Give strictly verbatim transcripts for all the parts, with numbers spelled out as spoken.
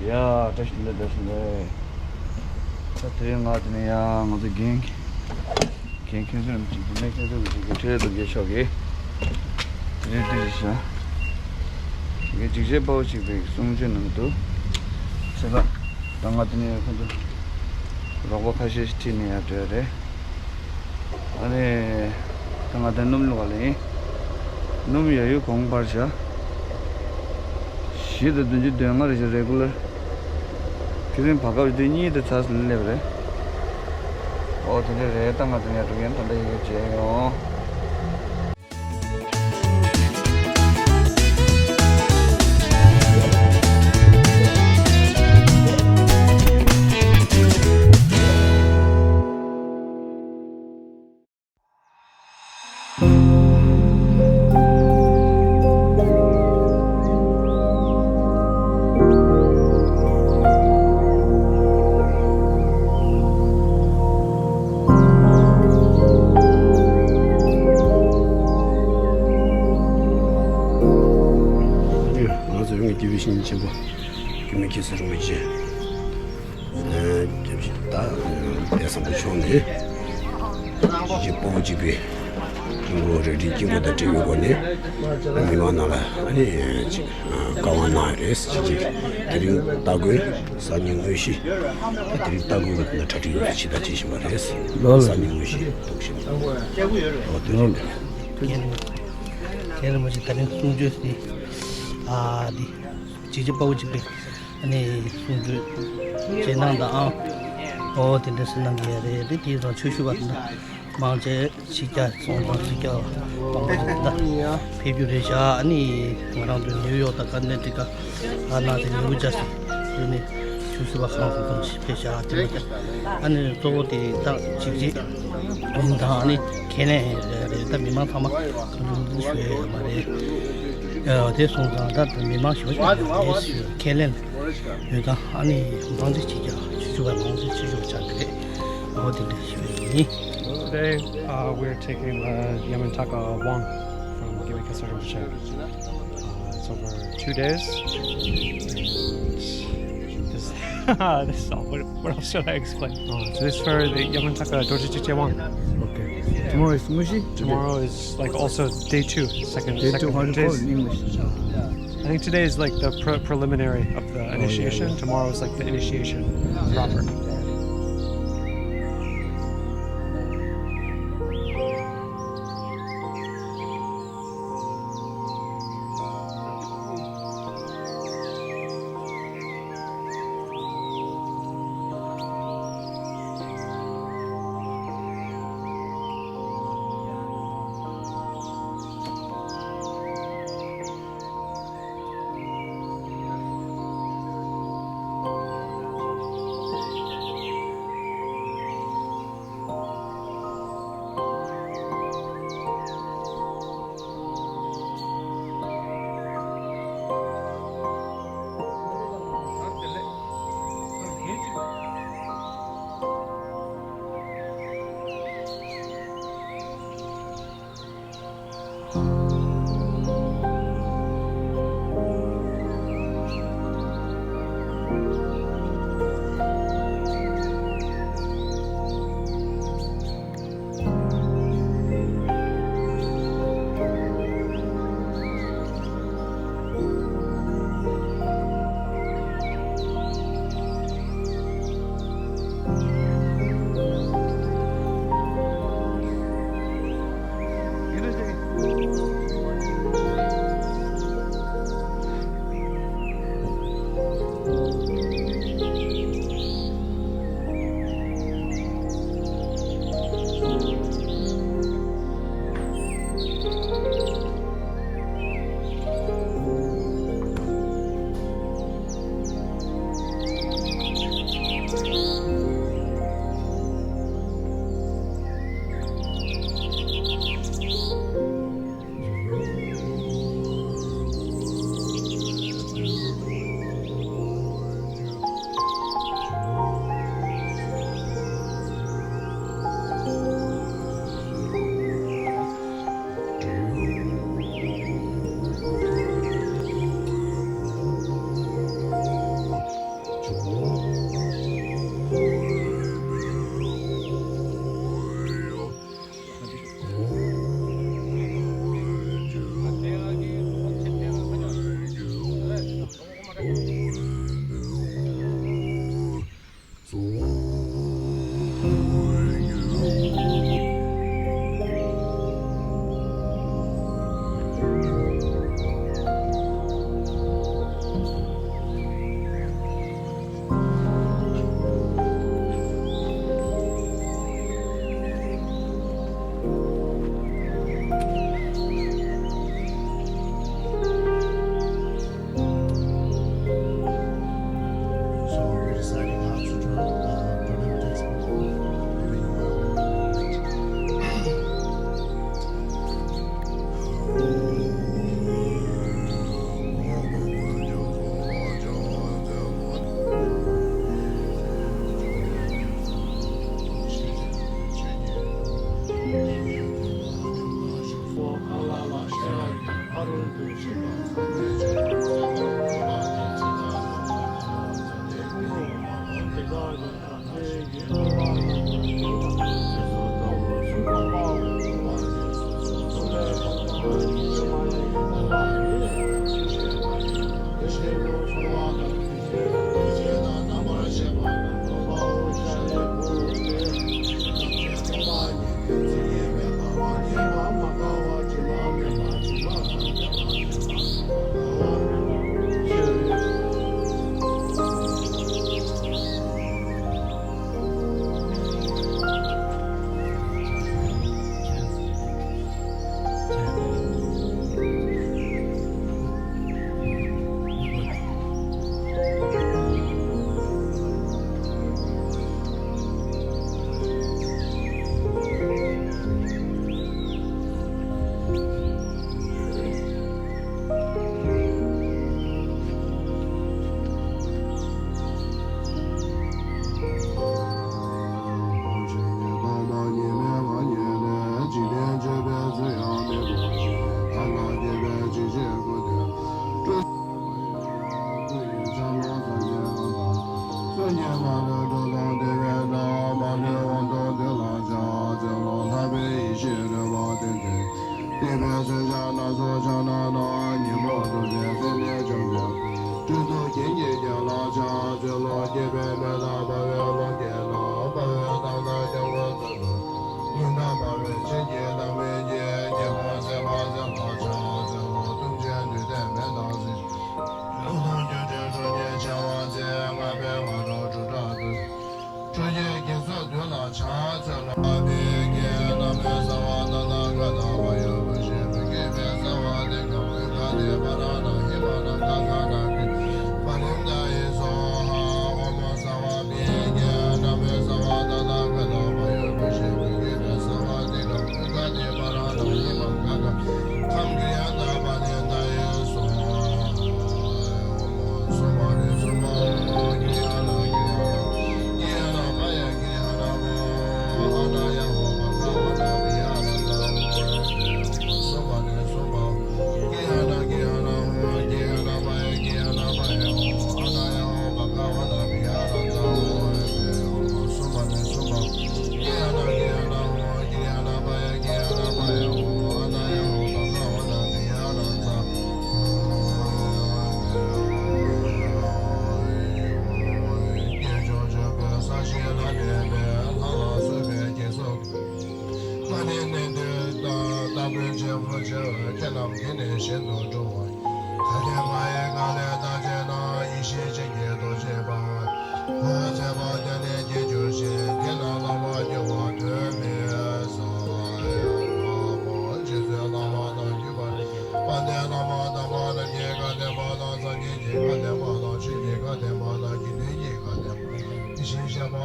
ཡ། བཀྲ་ཤིས་བདེ་ལེགས། བཀྲ་ཤིས་བདེ་ལེགས། ད་དེ་རིང་ང་དེ་ནས་ཡ་ང་ཚོ་རྒན་རྒན་མཁན་ཟུར་རིན་པོ་ཆེ། རྒན་མཁན་ཟུར་རིན་པོ་ཆེ་གི་ཁྲི་རལ་རྡོ་རྗེ་མཆོག་གིས་དེ་རིང་འདི་རེད་ཤག་གི་འཇིགས་བྱེད་དཔའ་བོ་གཅིག་པའི་གསུང་ཆོས་ནང་དུ་ཚེ་ལྷ། ད་ང་དེ་ནས་ཁོ་ཚོ་རོགས་པ་ཁ་ཤས་ཤིག་ཁྲིད་ནས་ཡར་འགྲོ་ཡ་རེད། ཨ་ནི། ད་ང་དེ་སྣུམ་བླུག་ག་ལ་ཡིན། སྣུམ་ཡ་ཡུ་གོང་འཕར་བྱ། བཞི་དང་བདུན་ཅུ་དོན་ལྔ་རེ་བཞིན་རེ་གུ་ལར། ཁྱེད་རང་བར་སྐབས་དེ་གཉིས་དེ་ཚར་སོང་སླེབས་རེད། ཨོ་དེ་འདྲ་རེད། ད་ང་དེ་ནས་འགྲོ་མཁན་ད་ལྟ་ཡི་གེ་བྱས་ཡོང་། ང་ཚོ་ཡོངས་ཀྱི་དགེ་བའི་བཤེས་གཉེན་ཆེན་པོ་མགོན་མེད་ཁྱད་གསོད་རིན་པོ་ཆེ། སྐྱབས་རྗེ་ད་དཔལ་བཟང་པོ་མཆོག་ནས་ཅིག་དཔའ་བོ་གཅིག་པའི་དབུ་འགོ་རལ་གྲིའི་དཀྱིལ་འཁོར་དང་འབྲེལ་བའི་སྒོ་ནས་མི་མང་རྣམས་ལ་ཨ་ནི་ཅིག་བཀའ་དབང་གནང་ཡོད་རེད། ཅིག་ཅིག་དེ་རིང་སྟ་གོན་གསར་རྙིང་དངོས་གཞི། ད་དེ་རིང་སྟ་གོན་གྱི་གྲ་སྒྲིག་ཡོད་ཚད་ཇི་ལྟར་བྱེད་བཞིན་པ་རེད། ལོ་ལ་གསར་རྙིང་དངོས་གཞི་འདུག་བཞིན་འོ་དེ་རེད། རྒན་རྒན་རིན་པོ་ཆེ་ད་རིང་གསུང་ཆོས་འདི་ཨ་འདི་འཇིགས་བྱེད་དཔའ་བོ་གཅིག་པའི་ཨ་ནི་གསུང་ཆོས་རྗེས་གནང་དང་། ཨང་། ཨོ་དེ་འདྲ་སེ་གནང་གི་ཡ་རེད། དེ་དེའི་རང་ཆོས་ཞུ་བ་དང་མང་ཆེ་ཕྱི་རྒྱལ་སོང་ཙང་ཕྱི་རྒྱལ་མང་པོ་ཞིག་ད་ཕེབས་རྒྱུ་རེད་བཞག་ཨ་ནི་ང་རང་ཚོ་ནིའུ་ཡོག་དང་ཀ་ནེ་ཊི་ཀ་ཨ་ནང་དེ་ནིའུ་ཇར་སི་དེ་ནས་ཆོས་ཞུ་བ་གང་སོང་ཙང་ཕེབས་བཞག་དེ་ནས་ཨ་ནི་གཙོ་བོ་དེ་ད་འཇིགས་བྱེད་ཡིན་དང་ཨ་ནི་ཁས་ལེན་རེད། ད་མི་མང་ཚང་མ་གང་བྱུང་འདི་ཞུ་ཡ་མ་རེད། དེ་སོང་ཙང་ད་མི་མང་ཞུ་བ་ཞུ་ཡ་མ་རེད། ཁས་ལེན། ཡོད་ད། ཨ་ནི་མང་ཆེ་ཅིག་ཀྱང་ཆུ་ཆུ་བ་མང་ཆེ་ཆུ་ཆུ་བ་ཆགས་ཀྱི་རེད། འོ་དེ་འདྲ་ཞུ་ཡ་ཡིན། Today, uh, we're taking the Yamantaka Wang from Gewey Khyentse Rinpoche. Uh, it's over two days. And this, this is all. What, what else should I explain? Uh, so this is for the Yamantaka Dorje Chikje Wang. Okay. Tomorrow is Ngushi? Tomorrow is like also day two, second, day two, second how do you call it in English? I think today is like the pre- preliminary of the initiation. Tomorrow is like the initiation proper.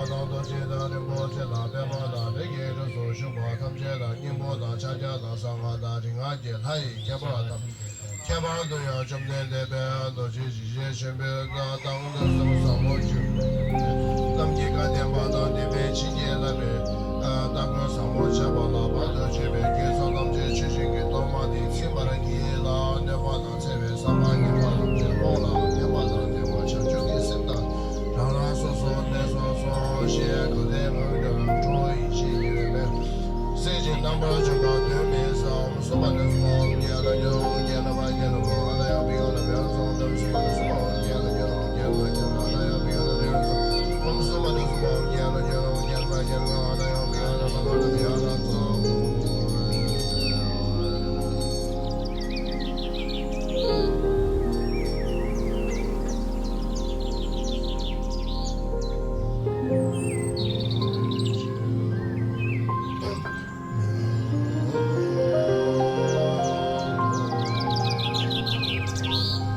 དང་རྡོ་རྗེ་དང་རིན་པོ་ཆེ་དང་པདྨ་དང་ལྷ་སྐལ་གྱི་རིགས་སུ་ཞུགས་པ་ཐམས་ཅད་དང་སྙིང་པོ་དང་ཕྱག་རྒྱ་དང་གསང་སྔགས་དང་རིག་སྔགས་ཀྱི་ལྷ་ཡི་ཁྱད་པར་དང་། ཁྱད་པར་དུ་ཡང་བཅོམ་ལྡན་འདས་དཔལ་རྡོ་རྗེ་འཇིགས་བྱེད་ཆེན་པོའི་བཀའ་དང་ལུང་ཟབ་མོ་སྒྱུ་རྣམ་གྱི་བཀའ་བསྟན་པ་དང་བསྟན་པའི་བྱིན་གྱིས་བརླབས་པའི་སྟ་གོན་ཟབ་མོ་བྱས་པ་ལ་བར་དུ་གཅོད་པའི་དགེ་ཚོགས་ཐམས་ཅད་ཆོས་ཅན་གྱི་གཏོར་མ་འདིས་ཚིམ་པར་བགྱིས་ལ། གནོད་པ་དང་འཚེ་བའི་ཟག་པ་ཉེས་པ་ཐམས་ཅད་སྤོངས་ལ། ཕན་པ་དང་བདེ་བ་བྱང་ཆུབ་ཀྱི་སེམས་དང་། རང་རང་སོ་སོ་གནས་སོ་སོ་ཞེས་གང་ལས་ངང་དུ་ཁྲོ་བོའི་ཡེ་ཤེས་ཀྱི་རིམ་པས་སྲེག་ཅིང་རྣམ་པར་འཇོམས་པ་དོན་མེད་ས། ཨོཾ་སུ་པ་ཎི་སྭཱ་ཧཱ། ཨོཾ་ཛྙཱ་ན་ཛྙཱ་ན་ཨོཾ་ཛྙཱ་ན་པ་ཛྙཱ་ན་ཨོཾ་ཨཱ་ནཱ་ཡ་པ་ཡ་ན་བྷྱ་ཛ་ཨོཾ་སུ་པ་ཎི་སྭཱ་ཧཱ། ཨོཾ་ཛྙཱ་ན་ཛྙཱ་ན་ཨོཾ་ཛྙཱ་ན་པ་ཛྙཱ་ན་ཨོཾ་ཛྙཱ་ན་པ་ཛྙཱ་ན་ཨཱ་ནཱ་ཡ་པ་ཡ་ན་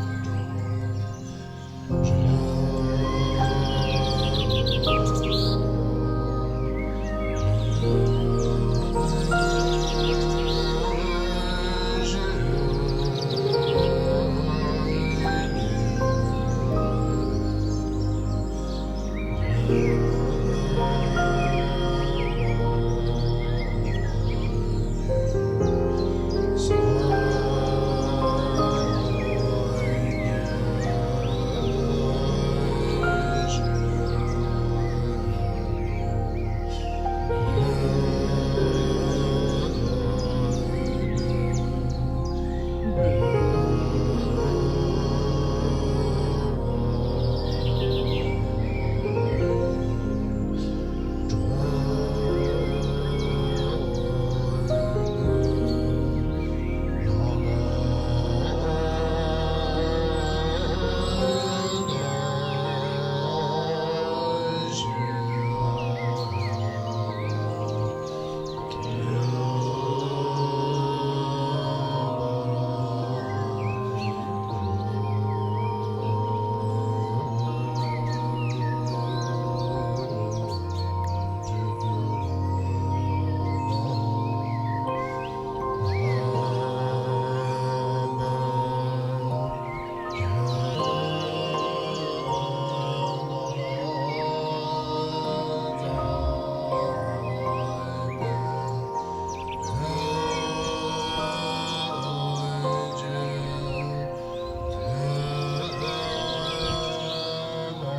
བྷྱ་ཛ་ཨོཾ་སུ་པ་ཎི་སྭཱ་ཧཱ། ཨོཾ་ཛྙཱ་ན་ཛྙཱ་ན་ཨོཾ་ཛྙཱ་ན་པ་ཛྙཱ་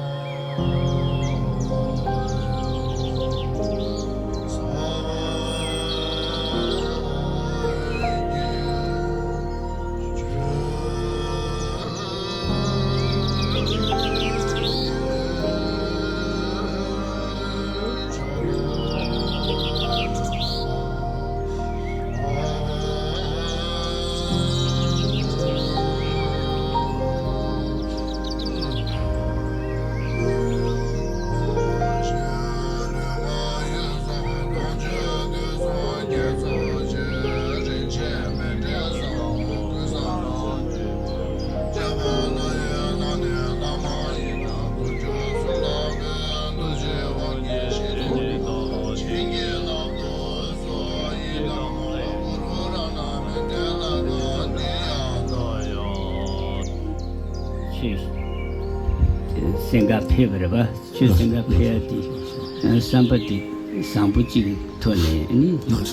ན་ཨཱ་ནཱ་ཡ་པ་ཡ་ན་བྷྱ་ཛ་ཨོཾ་སུ་པ་ཎི་སྭཱ་ཧཱ། ཆོས་སེམས་ཁར་ཕེབས་པ་རེད་པ། ཆོས་སེམས་ཁར་ཕེབས་ཡ་དེ་བསམ་པ་དེ་བཟང་པོ་གཅིག་གི་ཐོག་ནས་ནི་ཆོས་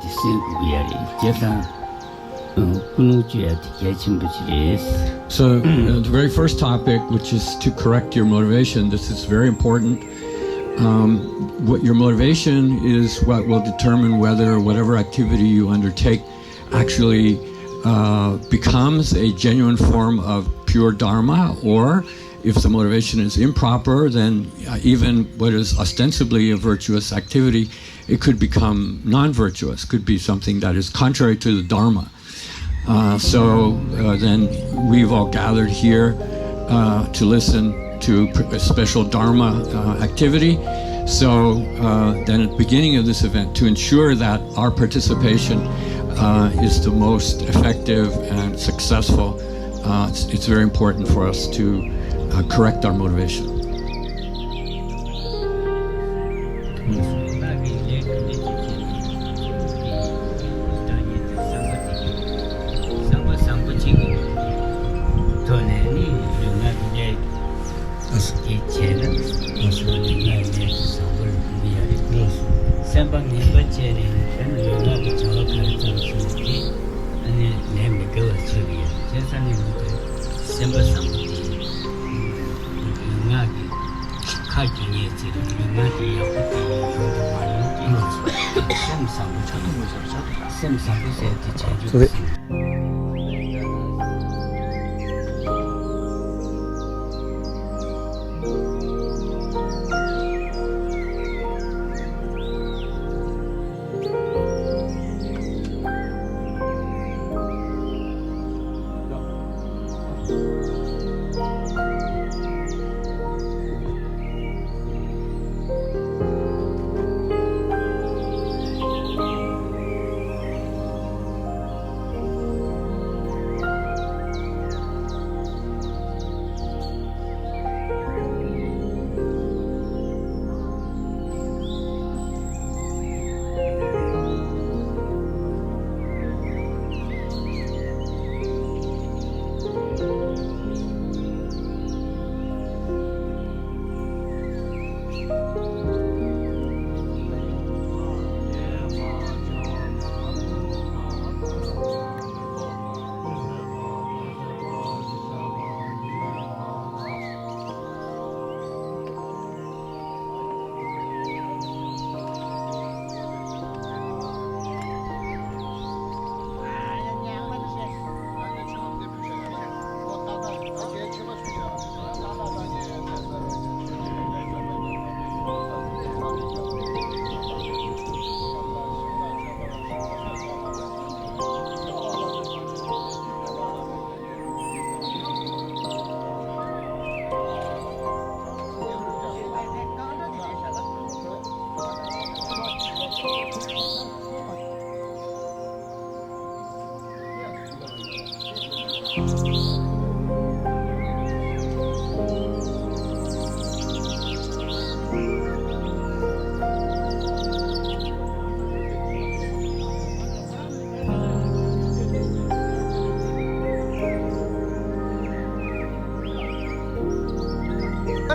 དེ་གསན་དགོས་ཀྱི་ཡ་རེད། བྱས་ཙང་ཀུན་སློང་བཅོས་ཡ་དེ་གལ་ཆེན་པོ་ཅིག་རེད། So, uh, the very first topic, which is to correct your motivation, this is very important. Um, what your motivation is what will determine whether whatever activity you undertake actually uh, becomes a genuine form of pure Dharma, or if the motivation is improper, then uh, even what is ostensibly a virtuous activity, it could become non virtuous, could be something that is contrary to the Dharma. Uh, so uh, then we've all gathered here uh, to listen to pr- a special Dharma uh, activity. So uh, then at the beginning of this event, to ensure that our participation uh, is the most effective and successful, uh, it's, it's very important for us to uh, correct our motivation. ལགས་སོ། ང་གིས་ལས་ག་འདྲ་ཅིག་བྱས་ནས་ཚོགས་སྒྲུབ་ཀྱི་བདག་ཉིད་དུ་བསམ་པ་དེ་བསམ་པ་བཟང་པོ་ཅིག་གི་ཐོག་ནས་ནི་ལུས་ངག་གི་ལས་དེ་བྱས་ན་ལགས་སོ། ལུས་ངག་གི་ལས་དེ་བཟང་པོར་འགྲུབ་ཀྱི་ཡོད་རེད། ལགས་སོ། སེམས་པ་ངན་པ་བྱས་ནས་ནི་ལུས་ངག་གི་བྱ་བ་ག་རེ་བརྩམས་སོང་དེ་ཨ་ནི་ལས་མི་དགེ་བ་ཆགས་ཀྱི་ཡོད་རེད། བྱས་ཙང་ནི་ང་ཚོའི་སེམས་པ་བཟང་པོ་དེ་ལུས་ངག་གི་ཁ་རྒྱུ་ངེས་ཚིག་ལ་ལུས་ངག་གི་ཡག་པོ་དེ་ཡོང་དང་མ་ཡོང་དེ་སེམས་བཟང་པོ་དང་། སེམས་བཟང་པོ་ཟེར་དེ་བྱང་ཆུབ་ཀྱི་སེམས།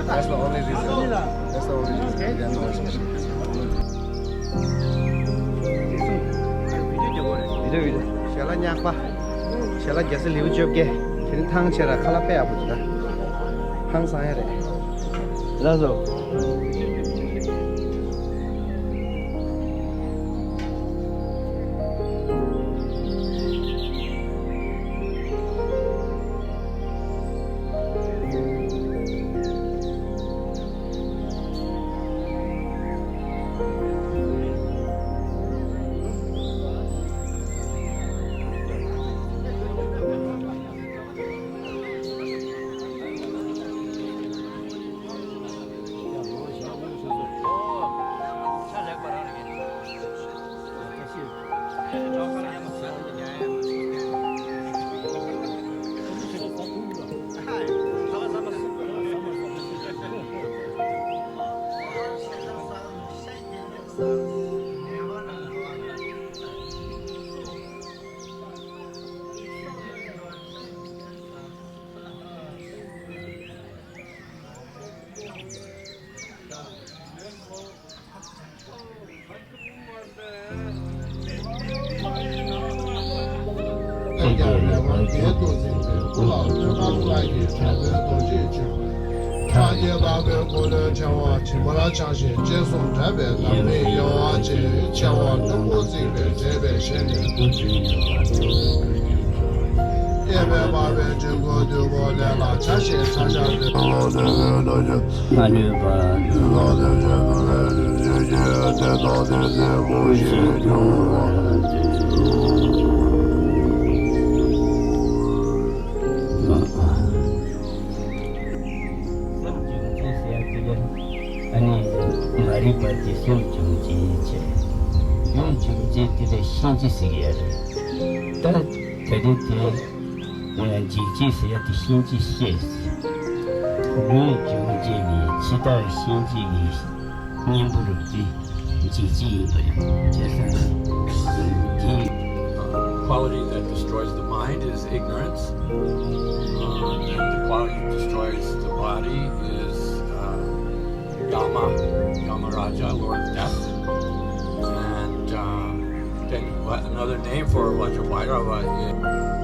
That's the only reason. That's the only reason. Yeah, no. བི་ཌིའོ་བི་ཌིའོ། ཞལ་ལག་ཉག་པ། ཞལ་ལག་རྒྱལ་སྲས་ལེའུ་བཅོ་བརྒྱད། དེ་ནི་ཐང་ཆད་ར་ཁ་ལག་དཔེ་ཡག་པོ་འདུག་ད། ཧང་སང་ཡ་རེད། ལགས་སོ། ཕྱག་རྒྱའི་བདག་པོའི་འཁོར་ལོའི་ཕྲེང་བ་མགྲིན་པར་འཆང་ཞིང་། ཅེས་གསུངས་དྲངས་པའི་ནང་མི་གཡོ་བ་ཅན། མཆེ་བ་རྣོན་པོ་གཙིགས་པས་མཛེས་པའི་ཞལ་ནས། གཡས་པས་སྤར་བའི་དྲིལ་བུ་བདུད་པོ་ལས་ལ་བྱ་ཞིང་ཕྲ་ཞགས་ཏེ། སྔ་ལུས་པ། སེམས་བྱུང་རྗེས་ཟེར་ཡ་དེ་ལ་ཨ་ནི་མ་རིག་པ་དེ་སེམས་བྱུང་རྗེས་བྱས། ཡུལ་བྱུང་རྗེས་དེ་ལ་གཤིན་རྗེ་ཟེར་ཡ་རེད། ད་དེ་རིང་དེ་འཇིགས་བྱེད་ཟེར་ཡ་དེ་གཤིན་རྗེ་གཤེད་ཟེར། ལུས་བྱུང་རྗེས་ནི་འཆི་བདག་གཤིན་རྗེ་གི་གཉེན་པོ་རུ་བརྩི། གཅིག་གཅིག་ཡིན་པ་རེད། བྱས་ཙང་། དེ། Uh, quality that destroys the mind is ignorance. Uh, and the quality that destroys the body is uh, Yama, Yama Raja, Lord of Death. And uh, then what, another name for Vajrabhairava is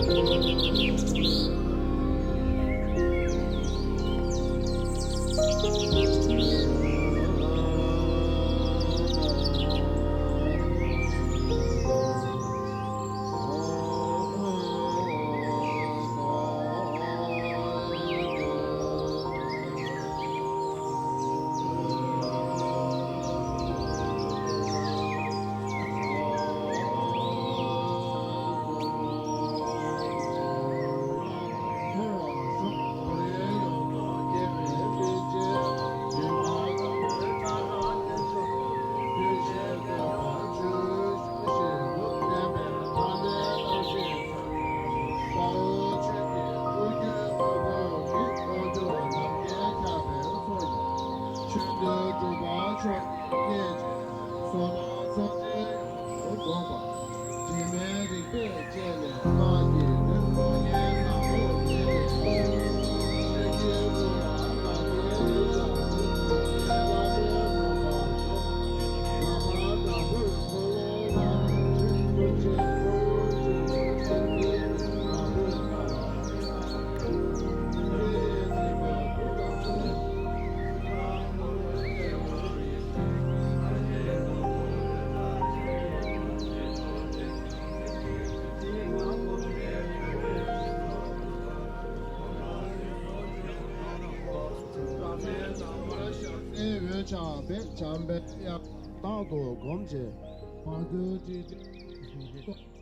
འོད་ཆགས་པས་བྱམས་པའི་དབྱངས། རྟག་ཏུ་བསྒོམ་བྱས། བར་དོའི་སྤྲིན་བྲལ།